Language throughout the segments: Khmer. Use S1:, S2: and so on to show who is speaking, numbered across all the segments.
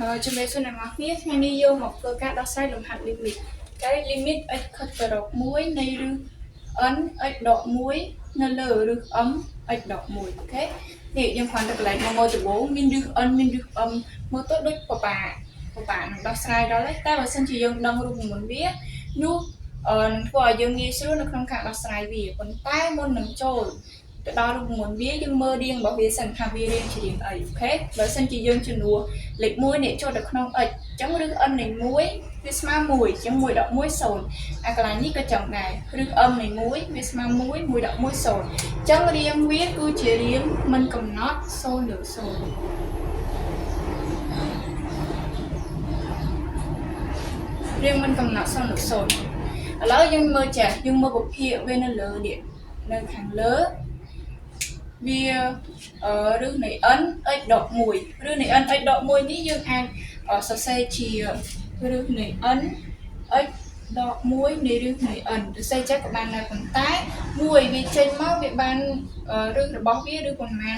S1: ជំរាបសួរអ្នកនរគ្នាថ្ងៃនេះយកមកធ្វើការដោះស្រាយលំហាត់ limit តែ limit x ខិតទៅរក1នៃឫស n x ដក1នៅលើឫស m x ដក1អូខេនេះយើងគ្រាន់តែកន្លែងមកមើលដំបូងមានឫស n មានឫស m មើលទៅដូចពិបាកពិបាកនឹងដោះស្រាយដល់ហើយតែបើសិនជាយើងដឹងរូបមន្តវានោះនឹងធ្វើឲ្យយើងងាយស្រួលនៅក្នុងការដោះស្រាយវាប៉ុន្តែមុននឹងចូលទៅដល់រូបមន្តវាយើងមើលរាងរបស់វាសិនថាវារាងជារាងអីអូខេបើសិនជាយើងជំនួសលេខ1នេះចូលទៅក្នុង x អញ្ចឹងឫស n នៃ1វាស្មើ1អញ្ចឹង1ដក1 0អាកន្លែងនេះក៏ចឹងដែរឫស m នៃ1វាស្មើ1 1ដក1 0អញ្ចឹងរាងវាគឺជារាងមិនកំណត់0លើ0រាងមិនកំណត់0លើ0ឥឡូវយើងមើលចាស់យើងមើលពភាកវានៅលើនេះនៅខាងលើវាឫសនៃ n x ដក1ឫសនៃ n x ដក1នេះយើងអាចសរសេរជាឫសនៃ n x ដក1នៃឫសនៃ n សរសេរចេះក៏បានដែរប៉ុន្តែមួយវាចេញមកវាបានឫសរបស់វាឬប៉ុន្មាន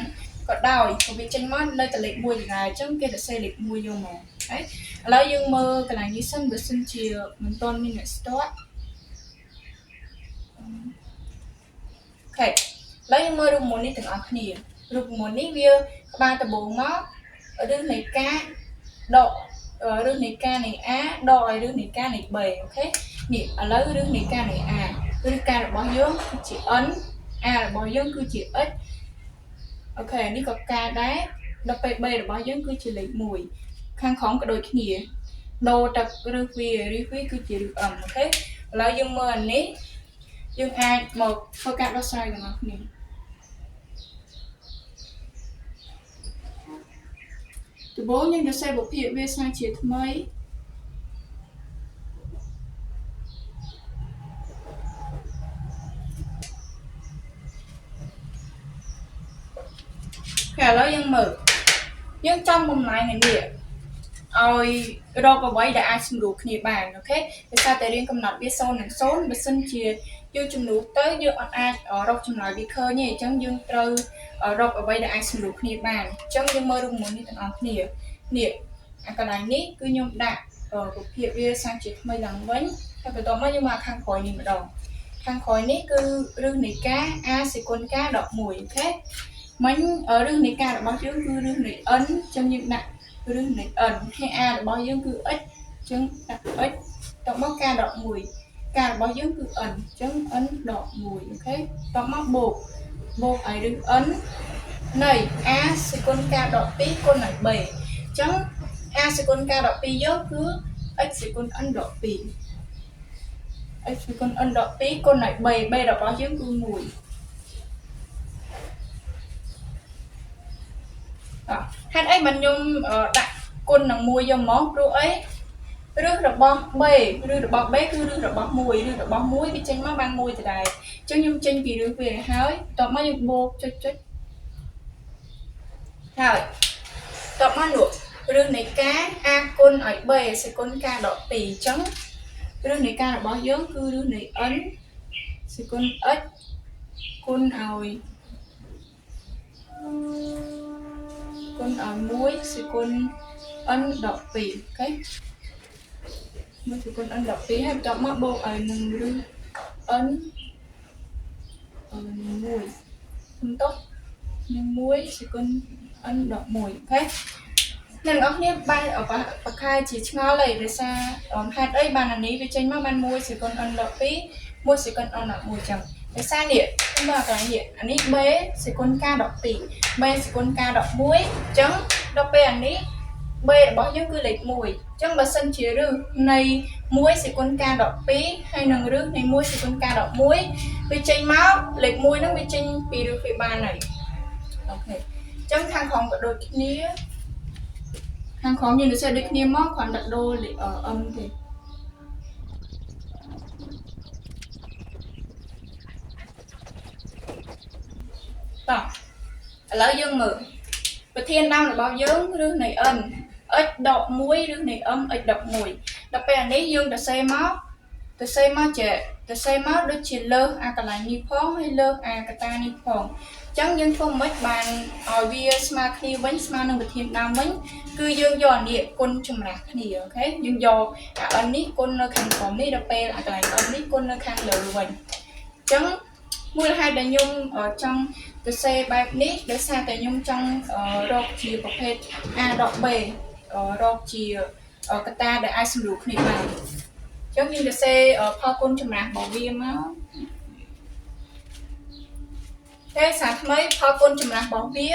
S1: ក៏ដោយក៏វាចេញមកនៅតែលេខ1ដដែលអញ្ចឹងគេសរសេរលេខ1យកមកហើយឥឡូវយើងមើលកន្លែងនេះសិនបើសិនជាមិនទាន់មានអ្នកស្ទាត់អូខេឥឡូវយើងមើលរូបមន្តនេះទាំងអស់គ្នារូបមន្តនេះវាក្បាលដំបូងមកឫសនៃការដកឫសនៃការនៃ a ដកឲ្យឫសនៃការនៃ b អូខេនេះឥឡូវឫសនៃការនៃ a ឫសការរបស់យើងគឺជា n a របស់យើងគឺជា x អូខេនេះក៏ការដែរដល់ពេល b របស់យើងគឺជាលេខ1ខាងក្រោមក៏ដូចគ្នាដូរតែឫសវាឫសវាគឺជាឫស m អូខេឥឡូវយើងមើលអានេះយើងអាចមកធ្វើការដោះស្រាយទាំងអស់គ្នាដំបូងយើងจะសេបុព្វវាសាជាថ្មីឥឡូវយើងមើលយើងចង់បំលែងនេះឲ្យរកអ្វីដែលអាចសម្រួលគ្នាបានអូខេដោយសារតែរៀងកំណត់វា0និង0បើសិនជាយើងជំនួសទៅយើងអត់អាចរកចម្លើយវាឃើញទេអញ្ចឹងយើងត្រូវរកអ្វីដែលអាចសម្រួលគ្នាបានអញ្ចឹងយើងមើលរូបមន្តនេះទាំងអស់គ្នានេះអាកន្លែងនេះគឺខ្ញុំដាក់ប្រភេទវាសាជាថ្មីឡើងវិញហើយបន្ទាប់មកយើងមកខាងក្រោយនេះម្ដងខាងក្រោយនេះគឺឫសនៃការ a សេគុណ k ដក1អូខេមិញឫសនៃការរបស់យើងគឺឫសនៃ n អញ្ចឹងយើងដាក់ឫសនៃ n ហើយ a របស់យើងគឺ x អញ្ចឹងដាក់ x តមក k ដក1 k របស់យើងគឺ n អញ្ចឹង n ដក1អូខេតមកបូកបូកឲ្យឫស n នៃ a សេគុណ k ដក2គុណឲ្យ b អញ្ចឹង a សេគុណ k ដក2យើងគឺ x សេគុណ n ដក2 x សេគុណ n ដក2គុណឲ្យ b b របស់យើងគឺ1ហេតុអីបានខ្ញុំដាក់គុណនឹង1យកមកព្រោះអីឫសរបស់ b ឫសរបស់ b គឺឫសរបស់1ឫសរបស់1វាចេញមកបាន1ដដែលអញ្ចឹងខ្ញុំចេញពីឫសវាហើយបន្ទាប់មកយើងបូកចុចចុចហើយបន្ទាប់មកនោះឫសនៃការ a គុណឲ្យ b សេគុណ k ដក2អញ្ចឹងឫសនៃការរបស់យើងគឺឫសនៃ n សេគុណ x គុណឲ្យ1សេគុណ n ដក2អូខេ1សេគុណ n ដក2ហើយបន្ទាប់មកបូកឲ្យនឹងឫស n 1សំទោសនឹង1សេគុណ n ដក1អូខេអ្នកនរគ្នាបានប្រខែជាឆ្ងល់ហើយដោយសារហេតុអីបានអានេះវាចេញមកបាន1សេគុណ n ដក2 1សេគុណ n ដក1ចឹងដោយសារនេះមើលកន្លែងនេះអានេះ b សេគុណ k ដក2 b សេគុណ k ដក1អញ្ចឹងដល់ពេលអានេះ b របស់យើងគឺលេខ1អញ្ចឹងបើសិនជាឫសនៃ1សេគុណ k ដក2ហើយនឹងឫសនៃ1សេគុណ k ដក1វាចេញមកលេខ1ហ្នឹងវាចេញពីឫសវាបានហើយអូខេអញ្ចឹងខាងក្រោមក៏ដូចគ្នាខាងក្រោមយើងសរសេរដូចគ្នាមកគ្រាន់តែដូរលេខ m ទេតោះឥឡូវយើងមើលប្រធានដើមរបស់យើងឫសនៃ n x ដក1ឫសនៃ m x ដក1ដល់ពេលអានេះយើងទៅសេមកទៅសេមកចេះទៅសេមកដូចជាលើសអាកន្លែងនេះផងហើយលើសអាកតានេះផង ចឹងយើងធ្វើម៉េចបានឲ្យវាស្មើគ្នាវិញស្មើនឹងវិធានដើមវិញគឺយើងយកអានេះគុណចម្រាស់គ្នាអូខេយើងយកអា n នេះគុណនៅខាងក្រោមនេះដល់ពេលអាកន្លែង n នេះគុណនៅខាងលើវិញអញ្ចឹងមូលហេតុដែលខ្ញុំចង់ទៅសេបែបនេះដោយសារតែខ្ញុំចង់រកជាប្រភេទ A ដក B រកជាកត្តាដែលអាចសម្រួលគ្នាបានអញ្ចឹងយើងទៅសេផលគុណចម្រាស់របស់វាមកទេសាថ្មីផលគុណចម្រាស់របស់វា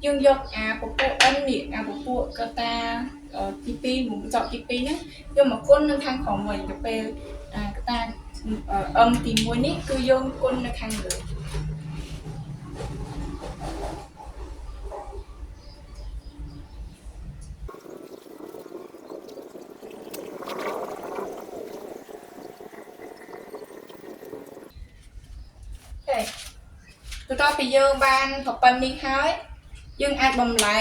S1: យើងយកអាពពួក n នេះអាពពួកកត្តាទី2មុំកញ្ចក់ទី2ហ្នឹងយកមកគុណនៅខាងក្រោមវិញទៅពេលអាកត្តា m ទី1នេះគឺយើងគុណនៅខាងលើទេបន្ទាប់ពីយើងបានប្រប៉ុណ្នេះហើយយើងអាចបំលែ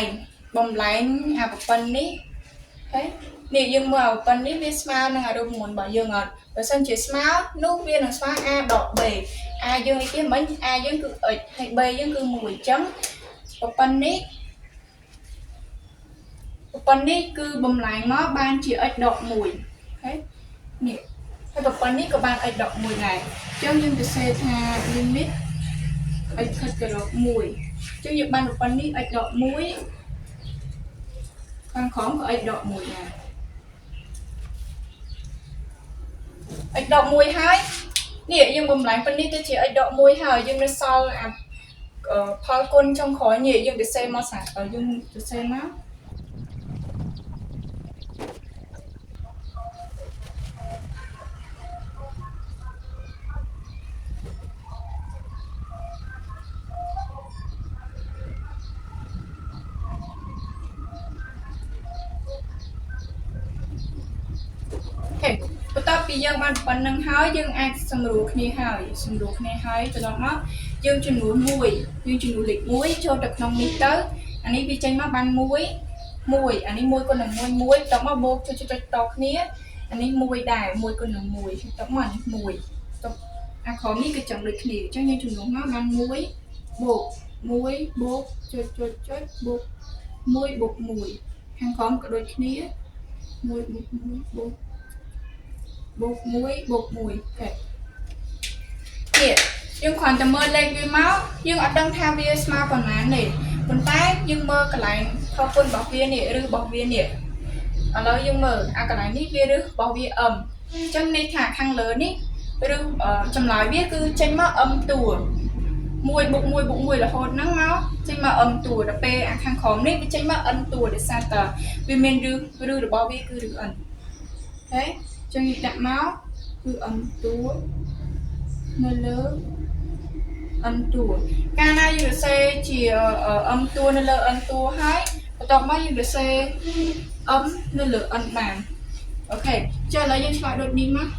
S1: ងអាប្រប៉ុណ្នេះហើយនេះយើងមើលអាប្រប៉ុណ្នេះវាស្មើនឹងអារូបមន្តរបស់យើងអត់បើសិនជាស្មើនោះវានឹងស្មើ a ដក b a យើងនេះគេមិញ a យើងគឺ x ហើយ b យើងគឺ1អញ្ចឹងប្រប៉ុណ្នេះគឺបំលែងមកបានជា x ដក1អូខេនេះហើយប្រប៉ុណ្នេះក៏បាន x ដក1ដែរអញ្ចឹងយើងទៅសេថា limit x ខិតទៅរក1អញ្ចឹងយើងបានប្រព័ន្ធនេះ x ដក1ខាងក្រោមក៏ x ដក1ដែរ x ដក1ហើយនេះយើងបំលែងប៉ុណ្នេះទៅជា x ដក1ហើយយើងនៅសល់អាផលគុណចុងក្រោយនេះយើងទៅសេមកសាយើងទៅសេមកបន្ទាប់ពីយើងបានប៉ុណ្្នឹងហើយយើងអាចសម្រួលគ្នាហើយទៅដល់មកយើងចំនួន1យើងចំនួនលេខ1ចូលទៅក្នុងនេះទៅអានេះវាចេញមកបាន1 1អានេះ1គុណនឹង1 1បន្ទាប់មកបូកចុចចុចតគ្នាអានេះ1ដែរ1គុណនឹង1បន្ទាប់មកអានេះ1បន្ទាប់អាក្រោមនេះគឺចឹងដូចគ្នាអញ្ចឹងយើងចំនួនមកបាន1បូក1បូកចុចចុចចុចបូក1បូក1ខាងក្រោមក៏ដូចគ្នា1បូក1បូកបូក1បូក1កែនេះយើងគ្រាន់តែមើលលេខវាមកយើងអត់ដឹងថាវាស្មើប៉ុន្មានទេប៉ុន្តែយើងមើលកន្លែងផលគុណរបស់វានេះឬរបស់វានេះឥឡូវយើងមើលអាកន្លែងនេះវាឬរបស់វា m អញ្ចឹងន័យថាខាងលើនេះឬចម្លើយវាគឺចេញមក m តួ1បូក1បូក1រហូតហ្នឹងមកចេញមក m តួដល់ពេលអាខាងក្រោមនេះវាចេញមក n តួដោយសារតែវាមានឬរបស់វាគឺឬ n អូខេចឹងយើងដាក់មកគឺ m តួនៅលើ n តួកាលណាយើងសរសេរជា m តួនៅលើ n តួហើយបន្ទាប់មកយើងសរសេរ m នៅលើ n បានអូខេចុះឥឡូវយើងឆ្លើយដូចនេះមក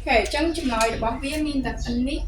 S1: អូខេអញ្ចឹងចម្លើយរបស់វាមានតែប៉ុណ្នេះ